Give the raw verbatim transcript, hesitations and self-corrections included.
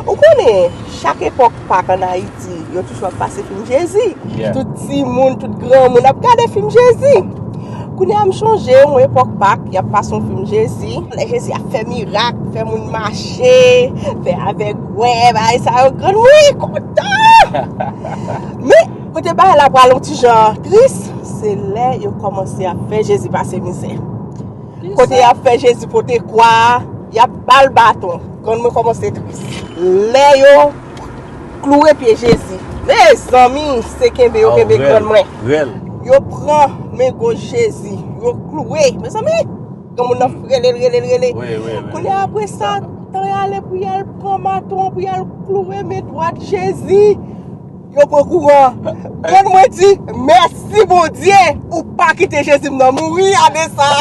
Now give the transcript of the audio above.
Ou konnen, chak epòk Pak ann Ayiti, yo toujou ap pase fim Jezi. Tout timoun, tout granmoun ap gade fim Jezi. Kounye a m chonje yon epòk Pak, y ap pase yon fim Jezi. Lè Jezi ap fè mirak, fè moun mache, fè avèg wè, bagay sa yo, granmoun kontan. Men, kote bagay la pral yon ti jan tris, se lè yo kòmanse ap fè Jezi pase mizè. Kote y ap fè Jezi pote kwa a, y ap ba l baton. Granmoun kòmanse tris. Lè yo kloure pye Jezi. Mezanmi, se kenbe yo kenbe granmoun. Yo pran men goch Jezi, yo kloure. Mezanmi, granmoun nan rele l, rele l, rele. Kounye a, apre sa, tan y ale pou y al pran maton, pou y al kloure men dwat Jezi. Yo pran kouran. Granmoun di, mèsi Bondye, ou pa kite Jezi m nan mouri, ade sa.